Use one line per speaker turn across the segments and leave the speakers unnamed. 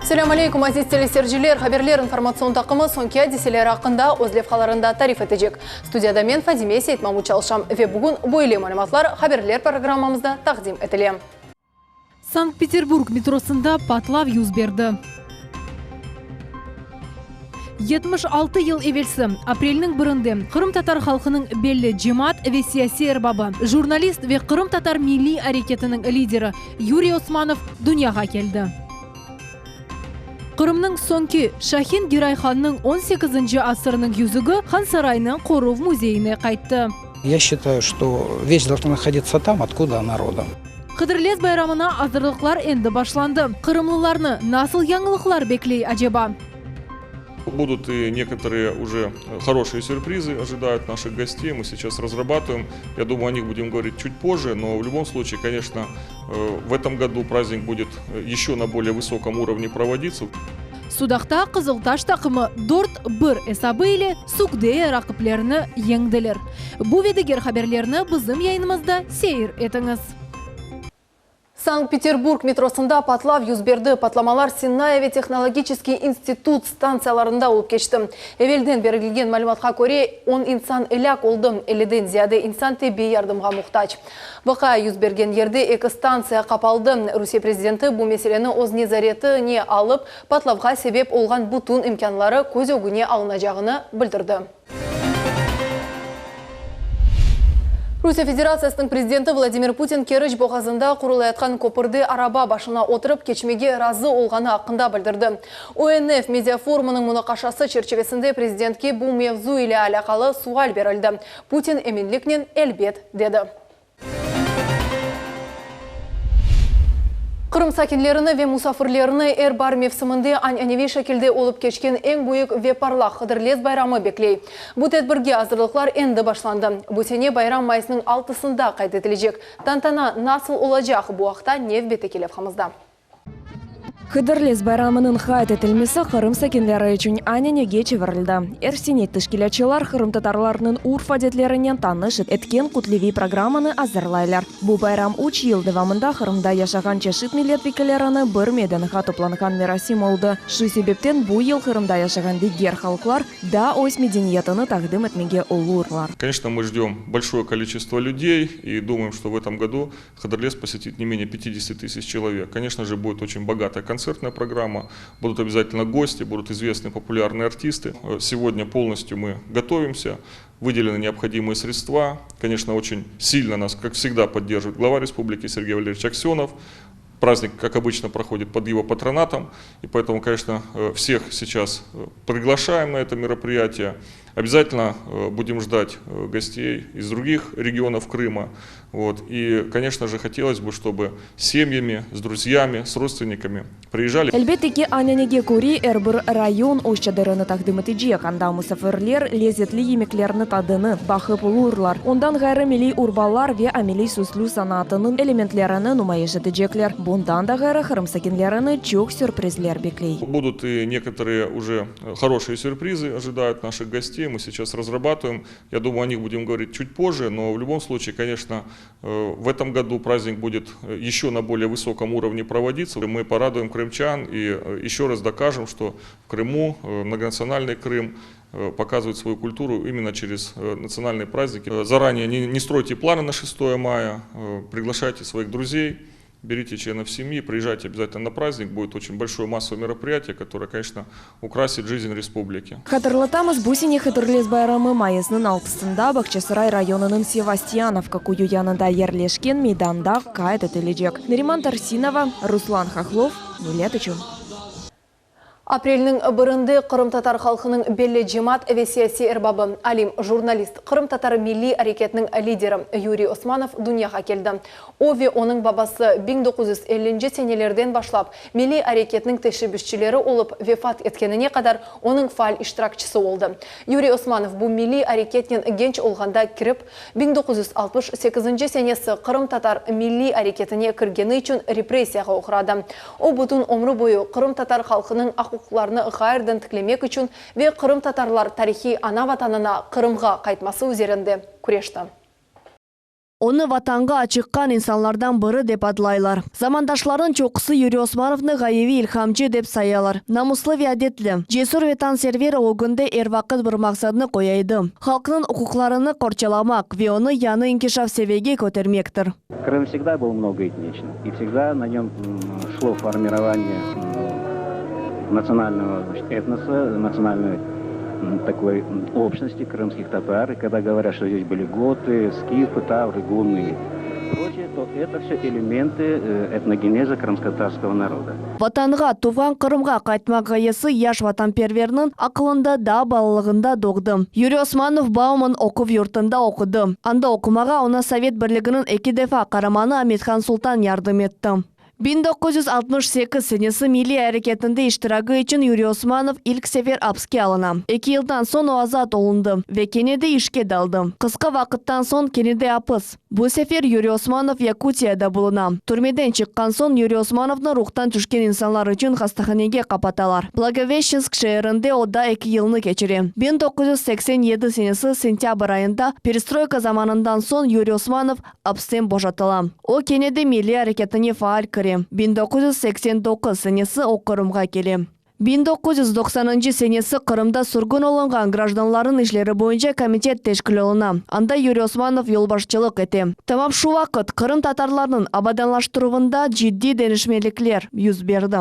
Selâm aleykum, aziz teleseyirciler! Haberler informatsion taqımı soñki adiseler aqqında öz levhalarında tarif etecek. Studiyada men, Fadime Seytmamut çalışam ve bugün böyle malümatlar Haberler programmamızda taqdim etile.
Sankt-Peterburg metrosında patlav yüz berdi. 76 yıl evelsi, aprelniñ birinde, qırımtatar halqınıñ belli cemaat ve siyasiy erbabı, jurnalist ve qırımtatar milliy areketiniñ lideri Yuriy Osmanov dünyağa keldi. Qırımnıñ soñki Şahin Giray hannıñ on sekizinci asırnıñ yüzügi Hansaraynıñ qoruv müzeyine qayttı.
Ya şçitayu, çto veşç dolžna nahoditsa tam, otkuda ona rodom.
Hıdırlez bayramına azırlıqlar endi başlandı. Qırımlılarnı nasıl yañılıqlar bekley, aceba?
Budut i nekotorıye uje horoşıye sürprizı ojidayut naşıh gostey, mı seyças razrabatıvaem, ya dumаю, o nih budem govorit çut pozje, no v lyubom sluçaye, koneçno, v etom godu praznik budet eşe na bolее vısokom urovne provoditsa.
Sudaqta Qızıltaş taqımı dört, bir esabı ile Sugdeya raqiplerini yeñdiler. Bu ve diger haberlerni bizim yayınımızda seyir etiñiz.
Sankt-Peterburg metrosında patlav yüz berdi. Patlamalar Sennaya ve Tehnologiçeskiy institut stantsiyalarında olıp keçti. Evelden berilgen malümatqa köre, on insan elâk oldı, elliden ziyade insan tibbiy yardımğa muhtac. Vaqia yüz bergen yerde eki stantsiya qapaldı. Rusiye prezidenti bu meseleni öz nezaretine alıp, patlavğa sebep olğan bütün imkânları köz ögüne alınacağını bildirdi. Rusiye Federatsiyasınıñ prezidenti Vladimir Putin Keriç boğazında qurulayatqan köpürde araba başına oturıp keçmege razı olğanı aqqında bildirdi. UNF mediaforumınıñ munaqaşası çerçivesinde prezidentke bu mevzu ile alâqalı sual berildi. Putin eminliknen elbet dedi. Qırım sakinlerini ve musafirlerini er baar mevsiminde añaneviy şekilde olıp keçken eñ büyük ve parlaq Hıdırlez bayramı bekley. Bu tedbirge azırlıqlar endi başlandı. Bu sene bayram mayısnıñ altısında qayd etilecek. Tantana nasıl olacaq, bu aqta nevbetteki levhamızda.
Hıdırlez bayramınıñ qayd etilmesi Qırım sakinleri içün ananege çevirildi. Er sene teşkilâtçılar qırımtatarlarnıñ urf-adetlerinen tanış etken kütleviy programmanı azırlaylar. Bu bayram üç yıl devamında Qırımda yaşağan çeşit millet vekillerini bir meydanğa toplanğan merasim oldı. Şu sebepten bu yıl Qırımda yaşağan diger halqlar da öz medeniyetini taqdim etmege olurlar.
Koneçno, mı jdem bolşoye koliçestvo lüdey i dumaem, çto v etom godu Hıdırlez posetit ne menее 50 тысяч человек. Конечно же, будет очень богатая концертная программа, будут обязательно гости, будут известные популярные артисты. Сегодня полностью мы готовимся, выделены необходимые средства. Конечно, очень сильно нас, как всегда, поддерживает глава республики Сергей Валерьевич Аксенов. Праздник, как обычно, проходит под его патронатом, и поэтому, конечно, всех сейчас приглашаем на это мероприятие. Обязательно будем ждать гостей из других регионов Крыма. Вот. И, конечно же, хотелось бы, чтобы с семьями, с друзьями, с родственниками приезжали.
Elbette ki, ananege köre, er bir rayon öz çadırını taqdim etecek, anda musafirler lezetli yemeklerni tadını baqıp olurlar. Ondan ğayrı milliy urbalar ve ameliy süslü sanatınıñ elementlerini numayış etecekler. Bundan da ğayrı, Qırım sakinlerini çoq sürprizler bekley.
Budut i nekotorıye uje Хорошие сюрпризы ожидают наших гостей, мы сейчас разрабатываем. Я думаю, о них будем говорить чуть позже, но в любом случае, конечно, в этом году праздник будет еще на более высоком уровне проводиться. Мы порадуем крымчан и еще раз докажем, что в Крыму, многонациональный Крым, показывает свою культуру именно через национальные праздники. Заранее не стройте планы на 6 мая, приглашайте своих друзей. Берите членов семьи, приезжайте обязательно на праздник, будет очень большое массовое мероприятие, которое, конечно, украсит жизнь республики.
Hatırlatamız, bu sene Hıdırlez bayramı mayısnıñ altısında Bağçasaray rayonınıñ Sevastyanovka köyü yanında yerleşken meydanda qayd etilecek. Neriman Tarsinova, Ruslan Hahlov, Millet içün.
Aprelniñ birinde qırımtatar halqınıñ belli cemaat ve siyasiy erbabı, alim, jurnalist, qırımtatar milliy areketiniñ lideri Yuriy Osmanov dünyağa keldi. O ve onıñ babası 1950-nci senelerden başlap milliy areketniñ teşebbüsçileri olıp, vefat etkenine qadar onıñ faal iştirakçisi oldı. Yuriy Osmanov bu milliy areketnen genç olğanda kirip, 1968-nci senesi qırımtatar milliy areketine kirgeni içün repressiyağa oğradı. O, bütün ömrü boyu qırımtatar halqınıñ aq-uquqlarını ğayrıdan tiklemek içün ve qırımtatarlar tarihiy ana-Vatanına, Qırımğa qaytması üzerinde küreşti.
Onı Vatanğa açıqqan insanlardan biri dep adlaylar. Zamandaşlarınıñ çoqusı Yuriy Osmanovnı ğayeviy ilhamcı dep sayalar. Namuslı ve adetli, cesür vetanserver o ögünde er vaqıt bir maqsadnı qoya edi, halqnıñ uquqlarını qorçalamaq ve onı yañı inkişaf seviyege kötermektir.
Krım vsegda byl mnogoetniçnıy i vsegda na nöm şlo formirovaniye natsionalnogo, znaçit, etnosa, natsionalnoy takoy obşnosti krımskih tatar. I kogda govorât, şto zdes byli gotı, skifı, tavrı, gunny i proçiye, to eto vsö elementı etnogeneza krımskotatarskogo naroda.
Vatanğa, tuvğan Qırımğa qaytmaq ğayesi yaş vatanperverniñ aqılında daa balalığında doğdı. Yuriy Osmanov Bauman oquv yurtunda oqudı. Anda oqumağa oña Sovet Birliginiñ eki defa Qaramanı Amethan Sultan yardım etti. 1968 senesi milliy areketinde iştiragi içün Yuriy Osmanov ilk sefer apske alına. Eki yıldan soñ o azat olundı ve kene de işke daldı. Qısqa vaqıttan soñ kene de apis. Bu sefer Yuriy Osmanov Yakutiyada buluna. Türmeden çıqqan soñ Yuriy Osmanovnı ruhtan tüşken insanlar içün hastahanege qapatalar. Blagoveşçensk şeerinde o da eki yılnı keçire. 1987 senesi sentâbr ayında perestroyka zamanından soñ Yuriy Osmanov apsten boşatıla. O kene de milliy areketine faal kire. 1989 senesi o Qırımğa kele. 1990-ncı senesi Qırımda sürgün olunğan grajdanlarnıñ işleri boyunca komitet teşkil oluna, anda Yuriy Osmanov yolbaşçılıq ete. Tamam şu vaqıt qırımtatarlarnıñ abadanlaştıruvında ciddiy deñişmelikler yüz berdi.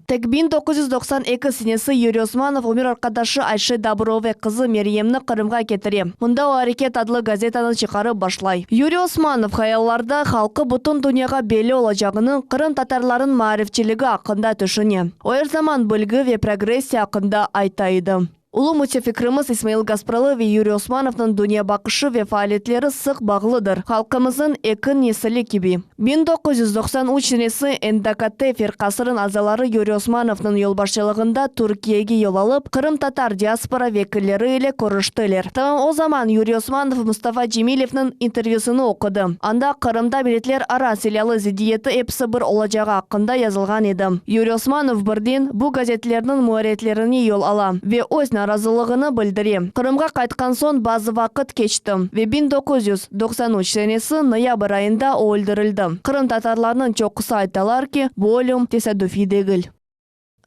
Tek 1992 senesi Yuriy Osmanov ömür arqadaşı Ayşe Dabro ve qızı Meryemni Qırımğa ketire. Mında o Areket adlı gazetanı çıqarıp başlay. Yuriy Osmanov hayallarda halqı bütün dünyağa belli olacağınıñ, qırımtatarlarnıñ maarifçiligi aqqında tüşüne. O er zaman bilgi ve progressiya aqqında ayta edi. Ulu mütefikrimiz İsmail Gaspralı ve Yuriy Osmanovnıñ dünyabaqışı ve faaliyetleri sıq bağlıdır, halqımıznıñ eki nesili kibi. 1993 senesi NDKT firqasınıñ azaları Yuriy Osmanovnıñ yolbaşçılığında Türkiyege yol alıp, qırımtatar diaspora vekilleri ile körüştiler. Tamam o zaman Yuriy Osmanov Mustafa Cemilevniñ intervyüsını oqudı, anda Qırımda milletlerara silâlı ziddiyeti episi bir olacağı aqqında yazılğan edi. Yuriy Osmanov birden bu gazetlerniñ muarririyetlerine yol ala ve öz narazılığını bildire. Qırımğa qaytqan soñ bazı vaqıt keçti ve 1993 senesi noyabr ayında o öldürildi. Qırımtatarlarnıñ çoqusı aytalar ki, bu ölüm tesadüfiy degil.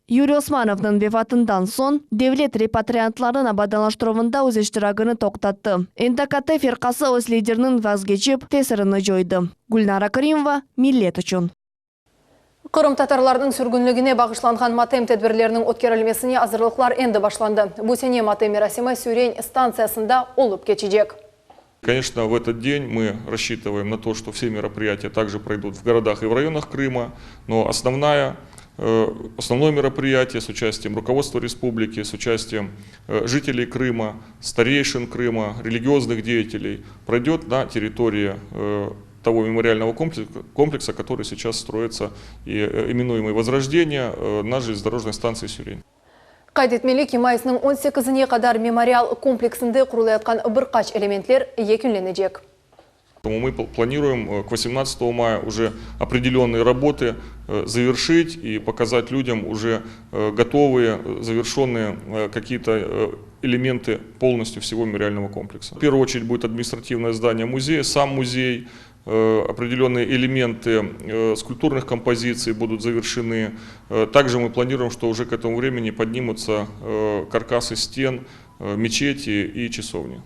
Yuriy Osmanovnıñ vefatından soñ, devlet repatriantlarnıñ abadanlaştıruvında öz iştiragini toqtattı. NDKT firqası öz lideriniñ vazgeçip, tesirini coydı. Gülnara Krimova, Millet içün.
Qırımtatarlarnıñ sürgünligine bağışlanğan matem tedbirleriniñ ötkerilmesine azırlıqlar endi başlandı. Bu sene matem merasimi Süren stantsiyasında olıp keçecek.
Конечно, в этот день мы рассчитываем на то, что все мероприятия также пройдут в городах и в районах Крыма, но основная, э, основное мероприятие с участием руководства республики, с участием э, жителей Крыма, старейшин Крыма, религиозных деятелей пройдет на территории э, того мемориального комплекса, комплекса, который сейчас строится и именуемый «Возрождение» на железнодорожной станции Сюрень.
Qayd etmeli ki, mayısnıñ 18-ine qadar memorial kompleksinde qurulayatqan bir qaç elementler yekünlenecek.
Мы планируем э, к 18 мая уже определенные работы э, завершить и показать людям уже э, готовые, завершенные какие-то элементы полностью всего мемориального комплекса. В первую очередь будет административное здание музея, сам музей, определенные элементы скульптурных композиций будут завершены. Также мы планируем, что уже к этому времени поднимутся каркасы стен, мечети и часовни.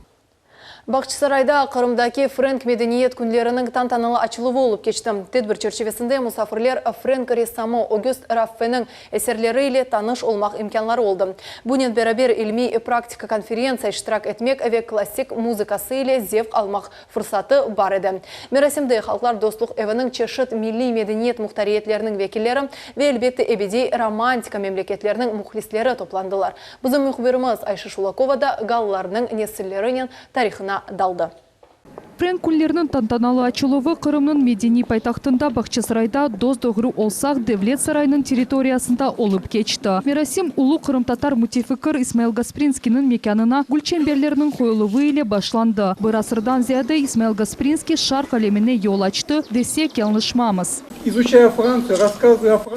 Bağçasarayda Qırımdaki Frenk medeniyet künleriniñ tantanalı açıluvı olıp keçti. Tedbir çerçivesinde musafirler frenk ressamı Ogüst Raffeniñ eserleri ile tanış olmaq imkânları oldı. Bunen beraber ilmiy praktika konferentsiya iştirak etmek ve klassik muzıkası ile zevq almaq fırsatı bar edi. Merasimde Halqlar dostluq eviniñ çeşit milliy medeniyet muhtariyetleriniñ vekilleri ve, elbette, ebediy romantika memleketleriniñ mühlisleri toplandılar. Bizim mühbirimiz Ayşe Şulakova da gallarnıñ nesillerinen tarihına daldı.
Frenk künleriniñ tantanalı açıluvı Qırımnıñ medeniy paytahtında Bağçasarayda Dos-doğru olsaq devlet sarayınıñ territoriyasında olıp keçti. Merasim ulu qırımtatar mütefikir İsmail Gasprinskiyniñ mekânına gülçemberlerniñ qoyuluvı ile başlandı. Bir asırdan ziyade İsmail Gasprinskiy şarq alemine yol açtı, desek yañlışmamız.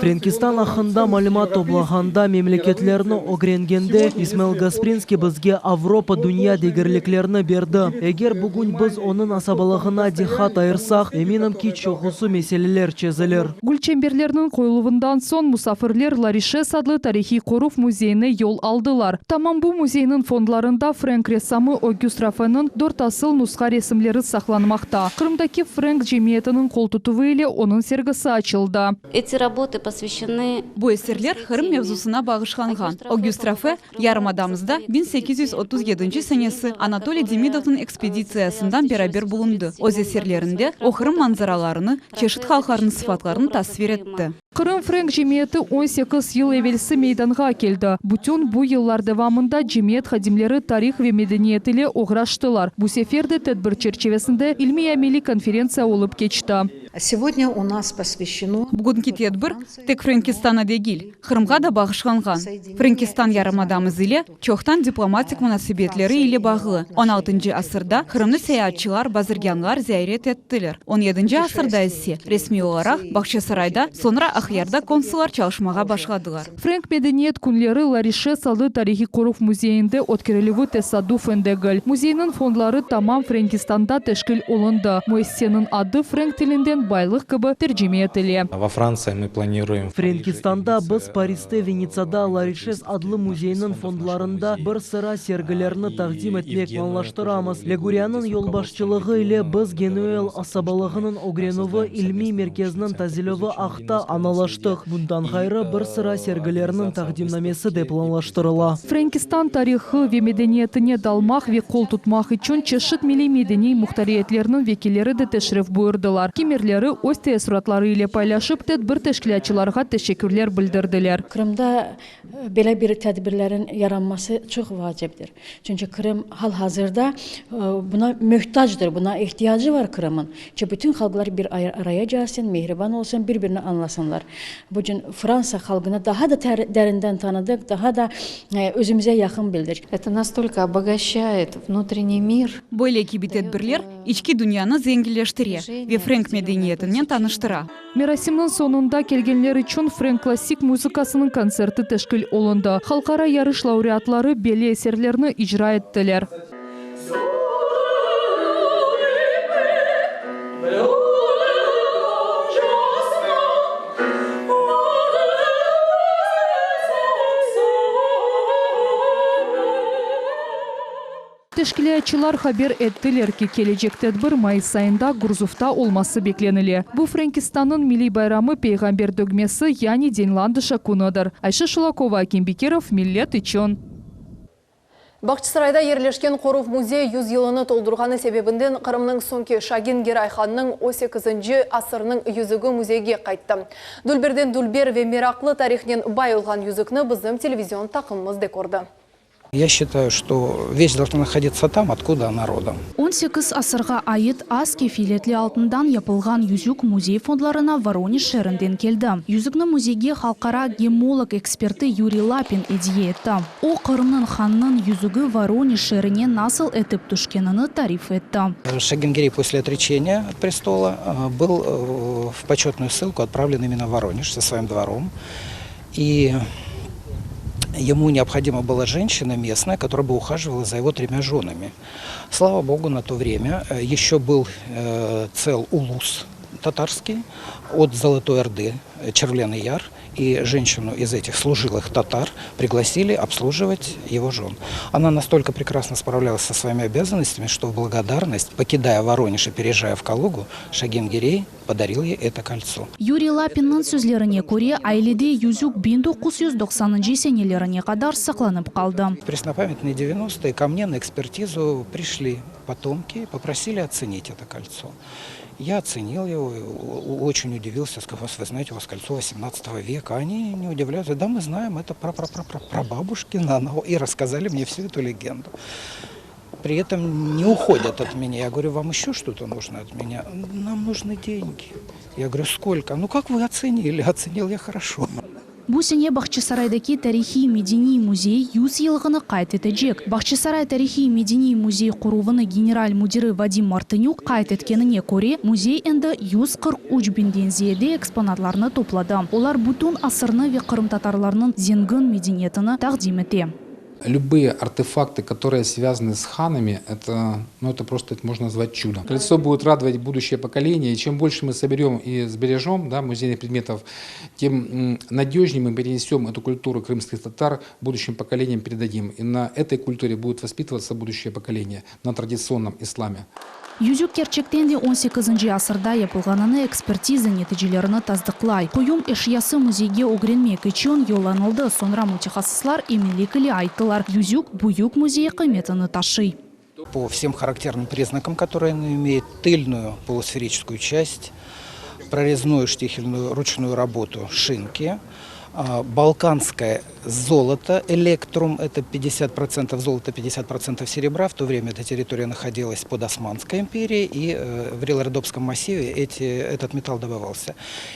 Frenkistan aqqında malümat toplağanda, memleketlerni ögrengende, İsmail Gasprinskiy bizge Avropa dünya degerliklerini berdi. Eger bugün biz onıñ. asabalığına diqqat ayırsaq, eminim ki, çoqusı meseleler çezilir.
Gülçemberlerniñ qoyuluvından soñ musafirler Larişes adlı tarihiy qoruv müzeyine yol aldılar. Tamam bu müzeyniñ fondlarında frenk ressamı Ogüst Rafeniñ dört asıl nusha resimleri saqlanmaqta. Qırımdaki frenk cemiyetiniñ qoltutuvı ile onıñ sergisi açıldı.
Eti rabotı posvâşçenı.
Bu eserler Qırım mevzusına bağışlanğan. Ogüst Rafe, yarımadamızda 1837 yedinci senesi Anatoliy Demidovnıñ ekspeditsiyasından beraber bulundı. Öz eserlerinde o Qırım manzaralarını, çeşit halqlarnıñ sıfatlarını tasvir etti.
Qırım frenk cemiyeti on sekiz yıl evelsi meydanğa keldi. Bütün bu yıllar devamında cemiyet hadimleri tarih ve medeniyet ile oğraştılar. Bu sefer de tedbir çerçivesinde ilmiy-ameliy konferentsiya olıp keçti.
Segodnâ u nas posvâşçeno.
Bugünki tedbir tek Frenkistan'a degil, Qırımğa da bağışlanğan. Frenkistan yarımadamız ile çoqtan diplomatik munasebetleri ile bağlı. On altıncı asırda Qırımnı seyaatçılar, bazirgânlar ziyaret ettiler. On yedinci asırda ise resmiy olaraq Bağçasarayda, soñra Aqyarda konsullar çalışmağa başladılar.
Frenk medeniyet künleri Larişes adlı tarihiy qoruq müzeyinde ötkerilüvi tesaddufen degil. Müzeyniñ fondları tamam Frenkistanda teşkil olundı. Müessiseniñ adı frenk tilinden baylıq kibi tercime etile.
Vo Frantsiya mı planiruem v
Frenkistanda biz Pariste ve Nitsada Larişes adlı müzeyniñ fondlarında bir sıra sergilerni taqdim etmek planlaştıramız. Leguriyanıñ yolbaşçılığı ile biz Genuel asabalığınıñ ögrenüvi ilmiy merkeziniñ tazilövi aqta añalaştıq. Bundan ğayrı, bir sıra sergilerniñ taqdimnamesi de planlaştırıla.
Frenkistan tarihı ve medeniyetine dalmaq ve qol tutmaq içün çeşit milliy-medeniy muhtariyetlerniñ vekilleri de teşrif buyurdılar. Kimerleri öz teessuratları ile paylaşıp, tedbir teşkilâtçılarğa teşekkürler bildirdiler.
Qırımda böyle bir tedbirlerin yaranması çoq vaciptir. Çünki Qırım hal-hazırda buna möhtacdır, buna ihtiyacı var Qırımın. Ki bütün halqlar bir araya gelsin, mehriban olsun, bir-birini añlasınlar. Bugün Fransa halqını daha da derinden tanıdıq, daha da özümize yaqın bildik.
Это настолько обогащает внутренний мир.
Böyle kibi tedbirler içki dünyanı zenginleştire ve frenk medeniyetinen tanıştıra.
Merasimniñ soñunda kelgenler içün frenk klassik muzıkasınıñ kontserti teşkil olundı. Halqara yarış laureatları belli eserlerni icra ettiler. Teşkilâtçılar haber ettiler ki, kelecek tedbir mayıs ayında Gurzufta olması beklenile. Bu Frenkistannıñ milliy bayramı Peyğamber dögmesi, yani Deñ Landışa künüdir. Ayşe Şulakova, Akim Bekirov, Millet içün.
Bağçasarayda yerleşken qoruv müzey yüz yılını toldurğanı sebebinden Qırımnıñ soñki Şagin Geray hannıñ o sekizinci asırnıñ yüzügi müzeyge qayttı. Dülberden dülber ve meraqlı tarihnen bay olğan yüzükni bizim televizion taqımımız de kördi.
Ya şçitayu, çto veşç dolžna nahoditsa tam, otkuda ona rodom.
On sekiz asırğa ait az kefiletli altından yapılğan yüzük müzey fondlarına Voronej şeerinden keldi. Yüzükni müzeyge halqara gemmolog eksperti Yuriy Lapin ediye etti. O, Qırımnıñ hanınıñ yüzügi Voronej şeerine nasıl etip tüşkenini tarif etti.
Şagin Girey после отречения от престола был в почетную ссылку отправлен именно в Воронеж со своим двором. И ему необходима была женщина местная, которая бы ухаживала за его тремя женами. Слава богу, на то время еще был цел улус татарский от Золотой Орды, Червленый Яр, и женщину из этих служилых татар пригласили обслуживать его жен. Она настолько прекрасно справлялась со своими обязанностями, что в благодарность, покидая Воронеж и переезжая в Калугу, Шагин Гирей подарил ей это кольцо.
Yuriy Lapinniñ sözlerine köre, ailede yüzük 1990-ncı senelerine qadar saqlanıp qaldı.
В преснопамятные девяностые ко мне на экспертизу пришли потомки, попросили оценить это кольцо. Я оценил его, очень удивился, сказал, вы знаете, у вас кольцо восемнадцатого века. Они не удивляются, да, мы знаем, это пра-пра-пра-пра-прабабушкино, и рассказали мне всю эту легенду. При этом не уходят от меня. Я говорю, вам еще что-то нужно от меня? Нам нужны деньги. Я говорю, сколько? Ну, как вы оценили? Оценил я хорошо.
Bu sene Bağçasaraydaki tarihiy-medeniy müzey yüz yıllığını qayd etecek. Bağçasaray tarihiy-medeniy müzey qoruvınıñ general müdiri Vadim Martınük qayd etkenine köre, müzey endi 143 biñden ziyade eksponatlarnı topladı. Olar bütün asırnı ve qırımtatarlarnıñ zengin medeniyetini taqdim ete.
Любые артефакты, которые связаны с ханами, это, ну, это просто это можно назвать чудом. Кольцо будет радовать будущее поколение, и чем больше мы соберем и сбережем да, музейных предметов, тем надежнее мы перенесем эту культуру крымских татар будущим поколениям передадим. И на этой культуре будет воспитываться будущее поколение, на традиционном исламе.
Yüzük kerçekten de on sekizinci asırda yapılğanını ekspertiza neticelerini tasdıqlay. Quyum eşyası müzeyge ögrenmek içün yollanıldı, soñra mütehassıslar eminlik ile ayttılar, yüzük büyük müzey qıymetini taşıy.
По всем характерным признакам, которые она имеет, тыльную полусферическую часть, прорезную штихельную ручную работу шинки, балканское золото, электрум, это 50% золота, 50% серебра. В то время эта территория находилась под Османской империей, и э, в Рило-Родопском массиве эти, этот металл добывался.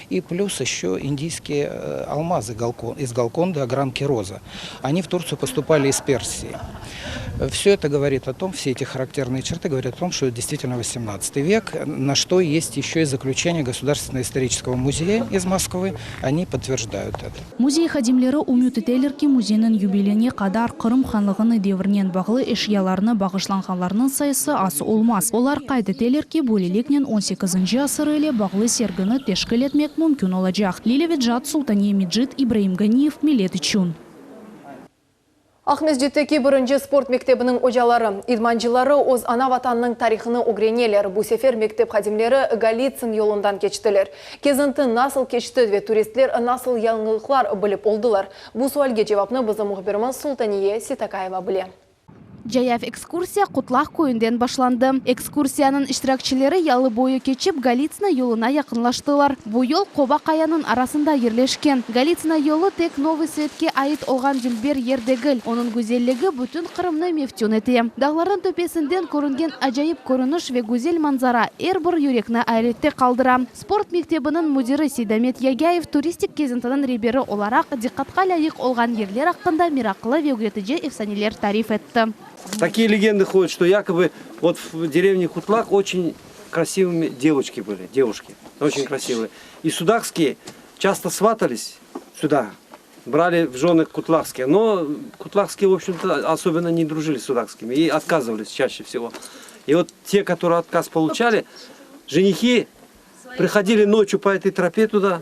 И плюс еще индийские э, алмазы из Голконды, огранки роза. Они в Турцию поступали из Персии. Все это говорит о том, все эти характерные черты говорят о том, что это действительно 18 век, на что есть еще и заключение Государственного исторического музея из Москвы. Они подтверждают это.
Müzey hadimleri ümüt eteler ki, müzeyniñ yubileyine qadar Qırım hanlığınıñ devirinen bağlı eşyalarnı bağışlanğanlarnıñ sayısı az olmaz. Olar qayd eteler ki, böyleliknen on sekizinci asır ile bağlı sergini teşkil etmek mümkün olacaq. Lilâ Vecat, Sultaniye Mecit, İbraim Ganiyev, Millet içün.
Aqmescitteki birinci sport mektebiniñ ocaları, idmancıları öz ana-Vatanınıñ tarihını ögreneler. Bu sefer mektep hadimleri Golitsın yolundan keçtiler. Kezinti nasıl keçti ve turistler nasıl yañılıqlar bilip oldılar? Bu sualge cevapnı bizim mühbirimiz Sultaniye Seytakayeva bile.
Cayav ekskursiya Qutlaq köyünden başlandı. Ekskursiyanıñ iştirakçileri yalı boyu keçip, Golitsına yoluna yaqınlaştılar. Bu yol qoba qayanıñ arasında yerleşken. Golitsına yolu tek Novıy Svetke ait olğan dülber yer degil, onıñ güzelligi bütün Qırımnı meftün ete. Dağlarnıñ töpesinden körüngen acayip körüniş ve güzel manzara er bir yürekni ayrette qaldıra. Sport mektebiniñ müdiri Seydamet Yagâyev turistik kezintiniñ reberi olaraq diqqatqa lâyıq olğan yerler aqqında meraqlı ve ögretici efsaneler tarif etti.
Такие легенды ходят, что якобы вот в деревне Кутлак очень красивыми девочки были, девушки, очень красивые. И судакские часто сватались сюда, брали в жены кутлакские. Но кутлакские, в общем-то, особенно не дружили с судакскими и отказывались чаще всего. И вот те, которые отказ получали, женихи приходили ночью по этой тропе туда,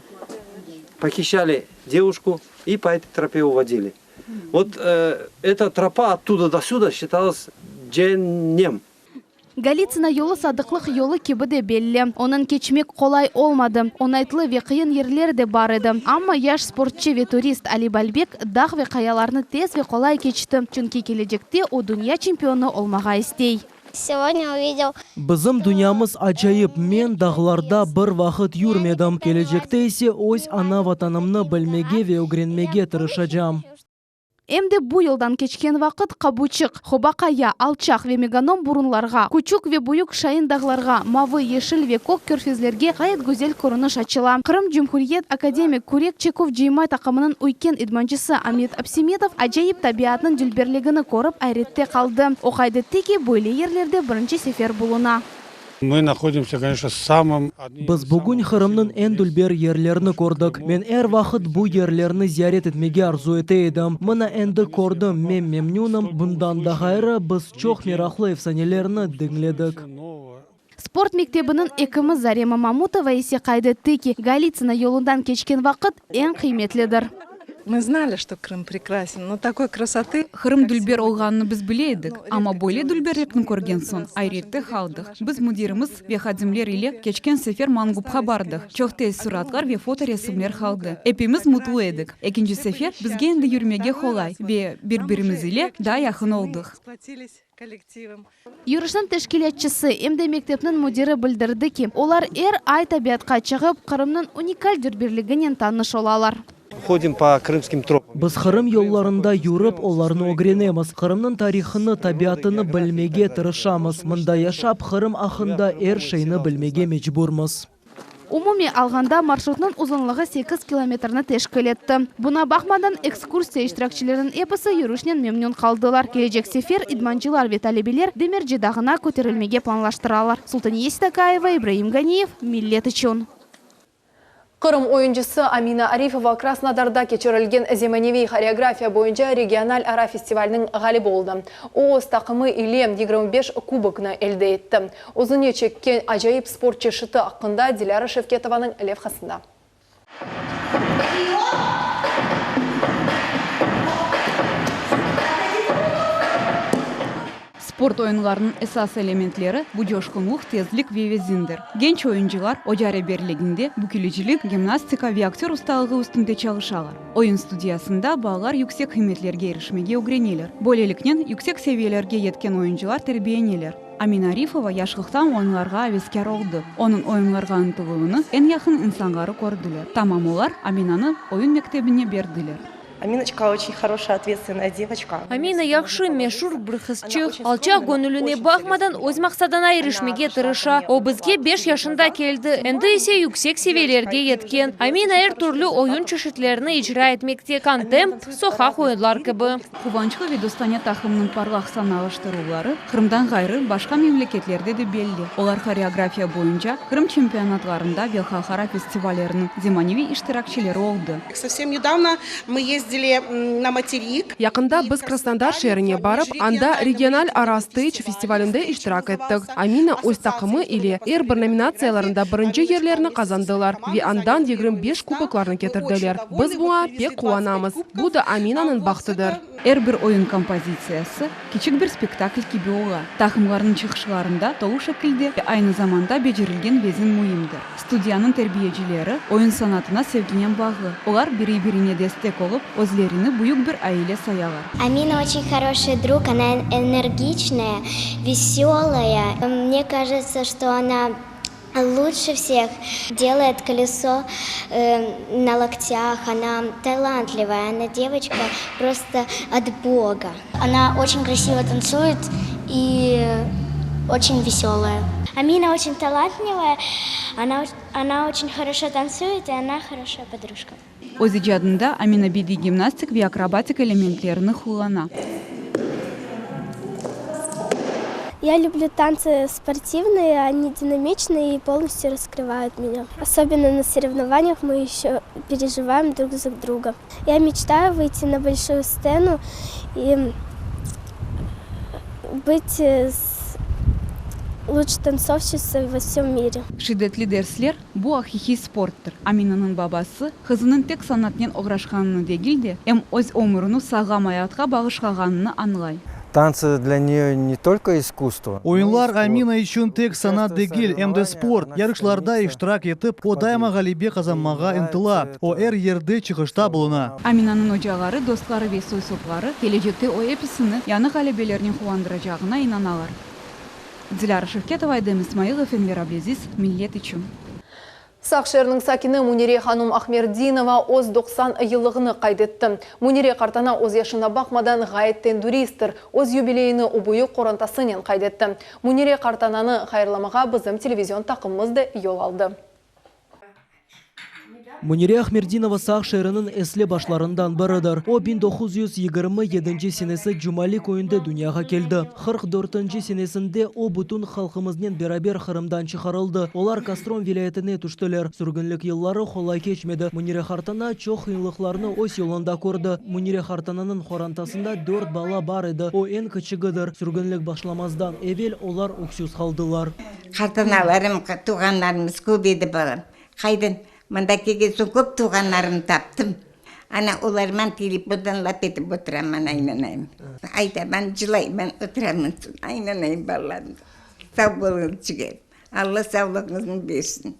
похищали девушку и по этой тропе уводили. Вот э, эта тропа оттуда до сюда считалась дженнем.
Golitsına yolu sadıqlıq yolu kibi de belli. Onı keçmek qolay olmadı. Oñaytlı ve qıyın yerler de bar edi. Amma yaş sportçı ve turist Ali Balbek dağ ve qayalarnı tez ve qolay keçti, çünki kelecekte o dünya çempionı olmağa istey.
Сегодня увидел.
Bizim dünyamız acayip. Men dağlarda bir vaqıt yürmedim. Kelecekte ise öz ana-Vatanımnı bilmege ve ögrenmege tırışacağım.
Em de bu yoldan keçken vaqıt Qabuçıq, Hoba Qaya, Alçaq ve Meganom burunlarğa, Küçük ve Büyük Şain dağlarğa, mavı, yeşil ve kök körfezlerge ğayet güzel körüniş açıla. Qırım Cumhuriyet akademik kürek çeküv cıyma taqımınıñ üyken idmancısı Amet Absemetov acayip tabiatnıñ dülberligini körip ayrette qaldı. O qayd etti ki, böyle yerlerde birinci sefer buluna.
Мы находимся, конечно, в самом...
Biz bugün Qırımnıñ eñ dülber yerlerini kördik. Men er vaqıt bu yerlerni ziyaret etmege arzu ete edim. Mına endi kördim, men memnünim. Bundan da ğayrı, biz çoq meraqlı efsanelerni diñledik.
Sport mektebiniñ ekimi Zarema Mamutova ise qayd etti ki, Golitsına yolundan keçken vaqıt eñ qıymetlidir.
Мы знали, что Крым прекрасен, но такой красоты...
Qırım dülber olğanını biz bile edik, amma böyle dülberlikni körgen soñ, ayrette qaldıq. Biz müdirimiz ve hadimler ile keçken sefer Mangupqa bardıq. Çoq teessuratlar ve fotoresimler qaldı. Epimiz mutlu edik. Ekinci sefer bizge endi yürmege qolay ve bir-birimiz ile daa yaqın oldıq.
Yürüşniñ teşkilâtçısı, em de mektepniñ müdiri bildirdi ki, olar er ay tabiatqa çıqıp, Qırımnıñ unikal dülberliginen tanış olalar.
Ходим по крымским тропам.
Biz Qırım yollarında yürip, olarnı ögrenemiz. Qırımnıñ tarihını, tabiatını bilmege tırışamız. Mında yaşap, Qırım aqqında er şeyni bilmege mecburmız.
Umumiy alğanda, marşrutnıñ uzunlığı sekiz kilometrni teşkil etti. Buña baqmadan, ekskursiya iştirakçileriniñ episi yürüşnen memnün qaldılar. Kelecek sefer idmancılar ve talebeler Demerci dağına köterilmege planlaştıralar. Sultaniye Seytakayeva, İbraim Ganiyev, Millet içün.
Qırım oyuncısı Amina Arifova Krasnodarda keçirilgen zemaneviy horeografiya boyunca regional ara festivalniñ ğalibi oldı. O, öz taqımı ile 25 kuboknı elde etti. Özüne çekken acayip sport çeşiti aqqında Dilâra Şevketovanıñ levhasında.
Sport oyunlarınıñ esas elementleri, bu coşqunlıq, tezlik ve vezindir. Genç oyuncılar oca reberliginde bükülicilik, gimnastika ve aktör ustalığı üstünde çalışalar. Oyun studiyasında balalar yüksek qıymetlerge irişmege ögreneler. Böyleliknen, yüksek seviyelerge yetken oyuncılar terbiyeneler. Amina Arifova yaşlıqtan oyunlarğa aveskâr oldı. Onıñ oyunlarğa ıntıluvını eñ yaqın insanları kördiler. Tamam olar Aminanı oyun mektebine berdiler.
Aminoçka oçen horoşaya otvetstvenaya devoçka.
Amina yahşı, meşur bir qızçıq. Alçaq göñülüne baqmadan, öz maqsadına irişmege tırışa. O bizge beş yaşında keldi, endi ise yüksek seviyelerge yetken. Amina er türlü oyun çeşitlerini icra etmekte, kontemp, soqaq oyunlar kibi.
Quvançlı ve dostane taqımnıñ parlaq sanalaştıruvları Qırımdan ğayrı başqa memleketlerde de belli. Olar horeografiya boyunca Qırım çempionatlarında ve halqara festivalleriniñ zemaneviy iştirakçileri oldı.
Sovsem nedavno mı yezdili na materik.
Yaqında biz Krasnodar şeerine barıp, anda regional ara steyc festivalinde iştirak ettik. Amina öz taqımı ile er bir nominatsiyalarında birinci yerlerni qazandılar ve andan 25 kuboklarnı ketirdiler. Biz buña pek quvanamız. Bu da Aminanıñ bahtıdır.
Er bir oyun kompozitsiyası kiçik bir spektakl kibi ola. Taqımlarnıñ çıqışlarında tolu şekilde ve aynı zamanda becerilgen vezin müimdir. Studiyanıñ terbiyecileri oyun sanatına sevginen bağlı. Olar biri-birine destek olıp, özlerini büyük bir aile sayalar.
Amina oçen horoşıy drug, ona energiçnaya, veselaya. Mne kajetsya, çto ona Lutше vseh delayet koleso na loktях, ona talantливая, ona devoçka prosto ot Boga. Ona oçen krasivo tancuet i oçen veselая. Amina oçen talantливая, ona oçen horoşo tancuet i ona horoşaya podrujka.
Öz icadında Amina bediy gimnastik ve akrobatik elementlerini qullana.
Я люблю танцы спортивные, они динамичные и полностью раскрывают меня. Особенно на соревнованиях мы еще переживаем друг за друга. Я мечтаю выйти на большую сцену и быть с лучшей танцовщицей во всем мире.
Şiddetli dersler, bu aqiqiy sporttır. Aminanıñ babası, qızınıñ tek sanatnen oğraşqanını degil de, em öz ömürini sağlam ayatqa bağışlağanını añlay.
Tanцы для nее ne tolko iskusstvo.
Oyunlar Amina içün tek sanat degil, em de sport. Yarışlarda iştirak etip, o daima ğalebe qazanmağa ıntıla. O er yerde çıqışta buluna.
Aminanıñ ocaları, dostları ve soy-sopları kelecekte o episini yañı ğalebelernen quvandıracağına inanalar. Dilâra Şevketova, Edem İsmailov, Enver Ablâziz, Millet içün.
Saq şeeriniñ sakini Münire hanum Ahmerdinova öz 90 yıllığını qayd etti. Münire qartana öz yaşına baqmadan ğayet tendüristtir. Öz yubileyini o büyük qorantasınen qayd etti. Münire qartananı hayırlamağa bizim televizion taqımımız da yol aldı.
Münire Ahmerdinova Saq şeeriniñ esli başlarından biridir. O, 1927 senesi Cumali köyünde dünyağa keldi. 44 senesinde o, bütün halqımıznen beraber Qırımdan çıqarıldı. Olar Kostrom vilâyetine tüştiler. Sürgünlik yılları qolay keçmedi. Münire qartana çoq qıyınlıqlarnı öz yolunda kördi. Münire qartananıñ qorantasında dört bala bar edi, o, eñ kiçigidir. Sürgünlik başlamazdan evel olar öksüz qaldılar.
Qartanalarım, tuvğanlarımız köp edi, balam. Qaydan mında kelgen soñ köp tuvğanlarımnı taptım. Ana, olarman telefondan laf etip otıraman aynanayım. Aytaman, cılayman, otıraman soñ aynanayım balalarım. Sağ bolıñız, ciger. Alla sağlığıñıznı bersin.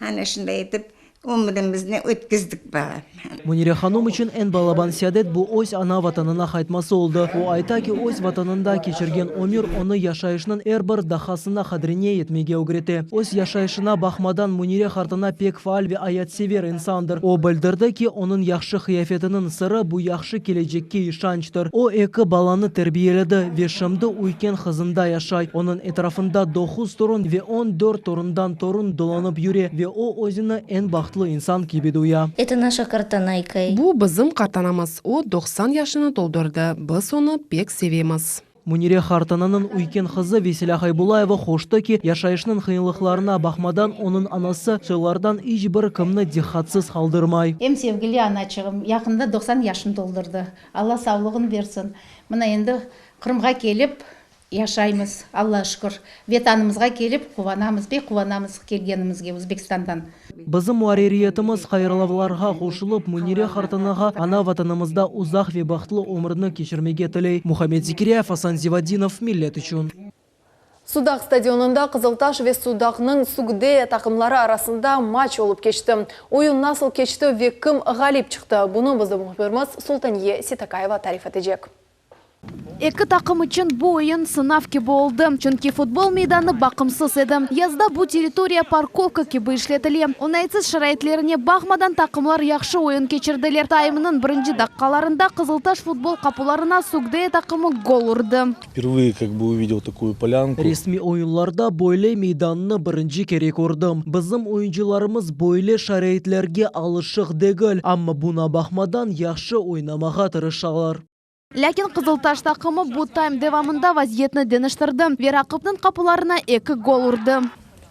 Ana şunday etip ömrümizni ötkizdik, balam.
Münire hanum içün eñ balaban seadet bu öz ana Vatanına qaytması oldı. O ayta ki, öz Vatanında keçirgen ömür onı yaşayışnıñ er bir daqqasına qadrine yetmege ögrete. Öz yaşayışına baqmadan Münire qartana pek faal ve ayatsever insandır. O bildirdi ki, onıñ yahşı qıyafetiniñ sırı bu yahşı kelecekke işançtır. O eki balanı terbiyeledi ve şimdi üyken qızında yaşay. Onıñ etrafında doquz torun ve on dört torundan torun dolanıp yüre ve o özüni eñ bahtlı insan kibi duya.
Eto naşa qartanaykay.
Bu bizim qartanamız, o 90 yaşını toldurdı, biz onı pek sevemiz.
Münire qartananıñ üyken qızı Vesilâ Haybullayeva qoştı ki, yaşayışnıñ qıyınlıqlarına baqmadan, onıñ anası soylardan iç bir kimni diqqatsız qaldırmay.
Em sevgili anaçığım yaqında 90 yaşını toldurdı. Alla savlığın bersin. Mına endi Qırımğa kelip yaşaymız, Alla şükür. Vetanımızğa kelip quvanamız, pek quvanamız kelgenimizge Özbekistandan.
Bizim muarririyetimiz hayırlavlarğa qoşulıp, Münire qartanağa ana Vatanımızda uzaq ve bahtlı ömürni keçirmege tiley. Muhammed Zekiryayev, Asan Zivadinov, Millet içün.
Sudaq stadionında Qızıltaş ve Sudaqnıñ Sugdeya taqımları arasında matç olıp keçti. Oyun nasıl keçti ve kim ğalip çıqtı? Bunı bizim mühbirimiz Sultaniye Seytakayeva tarif etecek.
Eki taqım içün bu oyun sınav kibi oldı, çünki futbol meydanı baqımsız edi. Yazda bu territoriya parkovka kibi işletile. Oñaytsız şaraitlerine baqmadan taqımlar yahşı oyun keçirdiler. Taymnıñ birinci daqqalarında Qızıltaş futbol qapularına Sugdeya taqımı gol urdı.
Впервые как бы увидел такую полянку.
Resmiy oyunlarda böyle meydannı birinci kere kördim. Bizim oyuncılarımız böyle şaraitlerge alışıq degil, amma buña baqmadan yahşı oynamağa tırışalar.
Lâkin Qızıltaş taqımı bu taym devamında vaziyetni deñiştirdi ve raqipniñ qapularına eki gol urdı.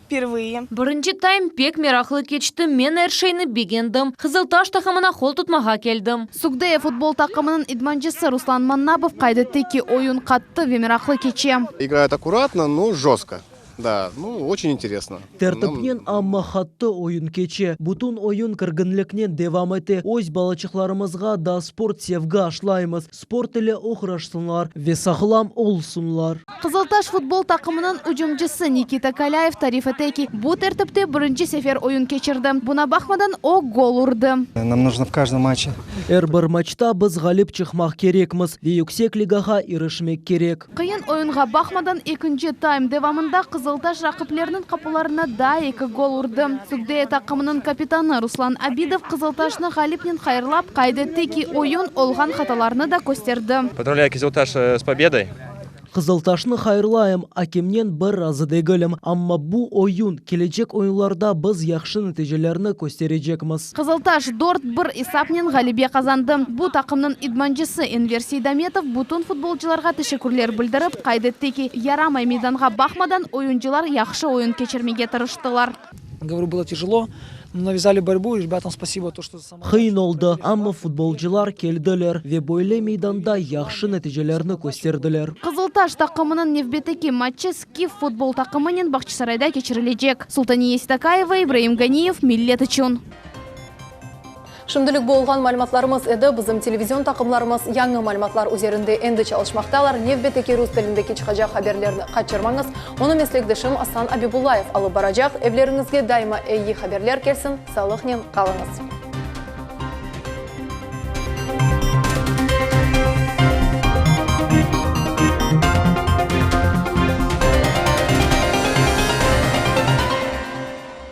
Впервые. Birinci taym pek meraqlı keçti, men er şeyni begendim. Qızıltaş taqımına qol tutmağa keldim.
Sugdeya futbol taqımınıñ idmancısı Ruslan Mannapov qayd etti ki, oyun qattı ve meraqlı keçe.
Играют аккуратно, но жестко. Да, ну, очень интересно.
Tertipnen, amma qattı oyun keçe. Bütün oyun kerginliknen devam ete. Öz balaçıqlarımızğa da sport sevgi aşlaymız. Sport ile oğraşsınlar ve sağlam olsunlar.
Qızıltaş futbol taqımınıñ ücümcisi Nikita Kalâyev tarif ete ki, bu tertipte birinci sefer oyun keçirdi. Buña baqmadan o gol urdı.
Нам нужно в каждом матче.
Er bir matçta biz ğalip çıqmaq kerekmiz ve yüksek ligağa irişmek kerek.
Qıyın oyunğa baqmadan ekinci taym devamında Qızıltaş raqiplerniñ qapularına daa eki gol urdı. Sugdeya taqımınıñ kapitanı Ruslan Abidov Qızıltaşnı ğalipnen hayırlap, qayd etti ki, oyun olğan hatalarnı da kösterdi.
Поздравляю Кизилташ с победой.
Qızıltaşnı hayırlayım, akemnen bir razı degilim, amma bu oyun, kelecek oyunlarda biz yahşı neticelerni kösterecekmiz.
Qızıltaş 4-1 esapnen ğalebe qazandı. Bu taqımnıñ idmancısı Enver Seydametov bütün futbolcılarğa teşekkürler bildirip, qayd etti ki, yaramay meydanğa baqmadan oyuncılar yahşı oyun keçirmege tırıştılar.
Говорю, было тяжело, но навязали борьбу, и ребятам спасибо, то, что
Qıyın oldı, amma futbolcılar keldiler ve böyle meydanda yahşı neticelerni kösterdiler.
Qızıltaş taqımınıñ nevbetteki matçı Skif futbol taqımınen Bağçasarayda keçirilecek. Sultaniye Seytakayeva, İbraim Ganiyev, Millet içün.
Şimdilik bu olğan malümatlarımız edi. Bizim televizion taqımlarımız yañı malümatlar üzerinde endi çalışmaqtalar. Nevbetteki rus tilindeki çıqacaq haberlerni qaçırmañız. Onı meslekdeşim Asan Abibullayev alıp baracaq. Evleriñizge daima eyi haberler kelsin, sağlıqnen qalıñız.